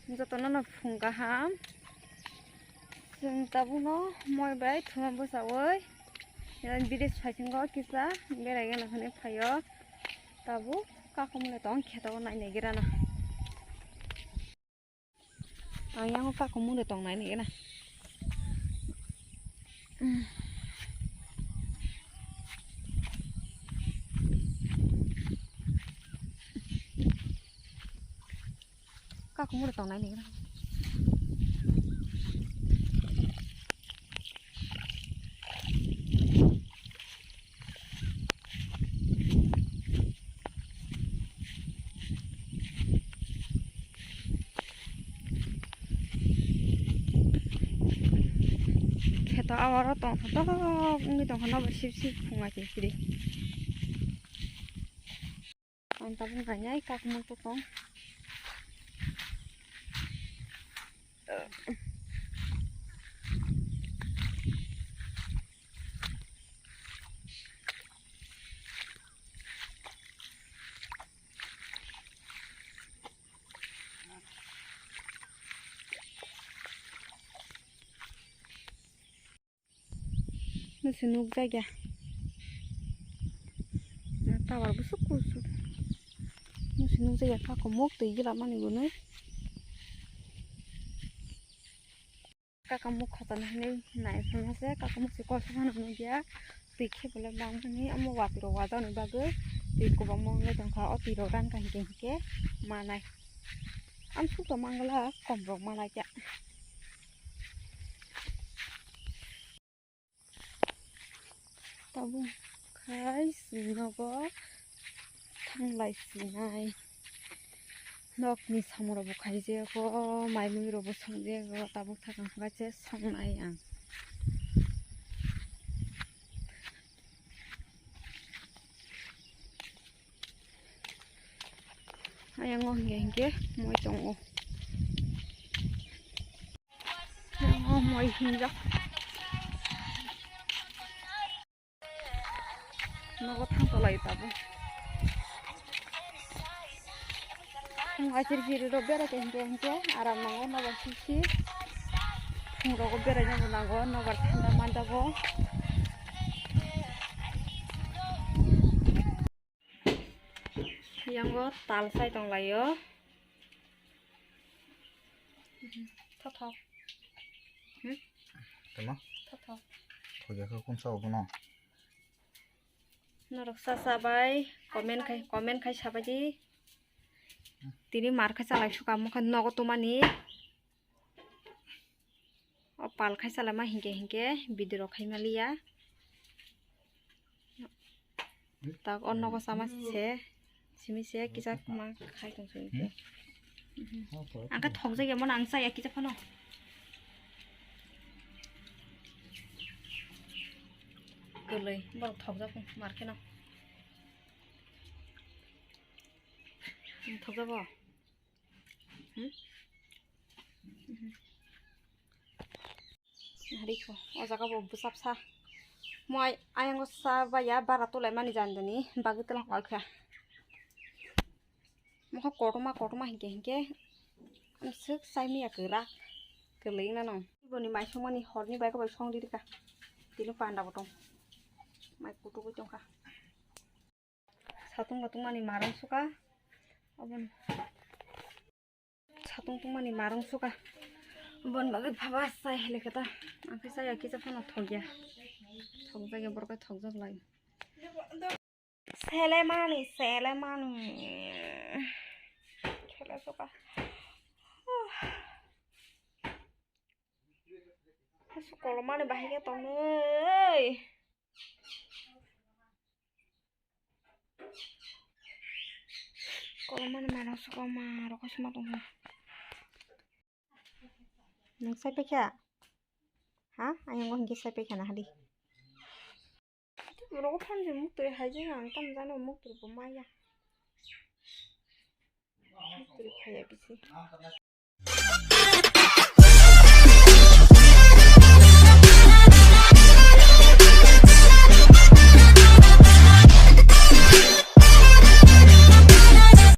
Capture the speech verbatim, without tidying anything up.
Jotono no phung kaham. Chwng tabukno moi bai thuma bwchaui, bidis phaisingw kisa berai gana hinwi phaio. Tabuk kakumle tong kheto nainai girana. Ang yango kakumle tong nainai gana. Kakumle tong nainai gana. Kheto awaro tongthotok wngwi tongkha, nobar sip sip phunga khe siri. Ang tabuk nainai kakumle tong. Nwswk nukjakya. Tower bwswk kuchuk. Nwswk nukjakya, kakumuk twi gila mani gwnwi. Kakumuk khotoni hinwi nai phano se, kakumuk se koso phano nukya. Twi khe belai bangmani, omo watwi rok wajaknai bagwi twi kwbangma wngwi tongkha. O twi rok ran kaham khe hinkhe manai. Amsuk tong mangala, kom rok malaikya. Tabuk khai chwng nogo thanglai sinai. Nokni samung rok bo khaijago, mai mui rok bo songjago, tabuk thakang hwnkhe songnai ang. Ayang o hinkhe hinkhe moi tongo. Ayang o moi hinjak. Nogo thang tolai tabuk. Phung achir chiri rok bera khe hinkhe hinkhe aram nango nobar sisi. Phung rogo berai nabo nango, nobar thanda manjago. Yango tal sai tonglaio. Thothok. Hmm? Tama? Thothok. Thokya khe kunsa obono. Norok sa sa bai comment khai, comment khai sabai di. Tini mar khai chalai suka mokhe nogo tumani. O pal khai chalama hinkhe hinkhe video rok khai maliya. Tak o nogo sama se, simi se kisa ma khai tong sini. Ang khe thokjak ya, mono ang chaya kisa phano. Kwlwi, borok thokjak mar kheno. Thokjak o. Hmm? Hari ko, o jaga bo bwsap sa. Mo ai, ayang sa ba ya bara tolai mani jani jani, bagwi tolong kha. Mo kha kotorma, kotorma hinkhe, hinkhe, swk sai miya kwrak, kwlwi nano. Boni mai songmani horni bai khe bai song di rika. Tini panda bo tong. Mai kutu bo tong kha. Satung bo tungmani marong suka. Obon. Satung tungmani marong suka. Obon bagwi phaba sai hele kata. Ang khe saya kisa phano thokya. Thokjak ya borok thokjak lai. Sele mani, sele mani. Sele suka. Huh. Hasu kolomani bahai khe tongnai. Kolomani mano sokma rokosma tongkha. Nwng sai paikha? Ha? Ayang o hinkhe sai paikha na hadi. Rogo phan je muktwi hai je ang tam jano muktwi bo maya. Muktwi phaiya bisi.